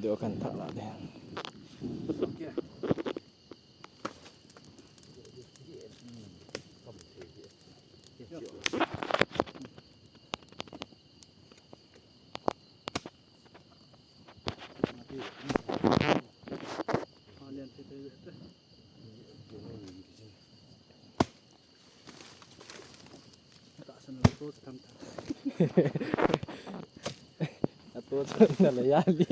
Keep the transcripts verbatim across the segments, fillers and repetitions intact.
Yo kan thak la de. Ato chun na la ya li.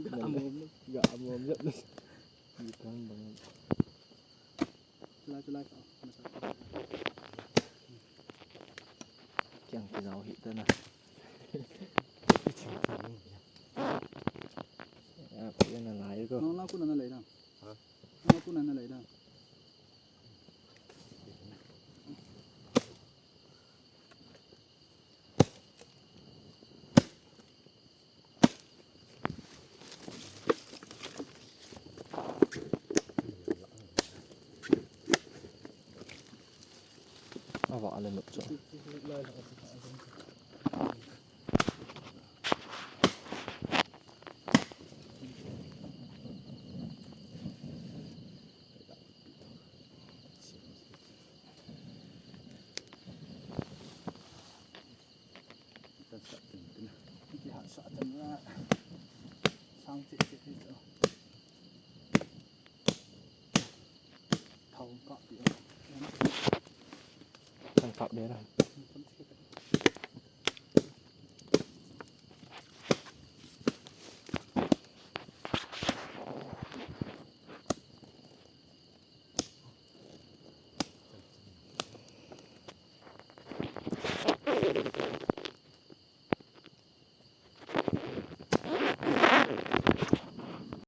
Ga amom. Ga amom jep na. Ni kan bang. Chulai, chulai. Kiang ki nau hi ta na. Ya, pa ya na lai ko. Nong la ku na na lai na. Ha? Nong la ku na na lai na. Ava ale nop cho. Kan sat tin tin. Ki ha sat tin na. Sang ti ti ti cho. Thau ka pi. Kan kap de na.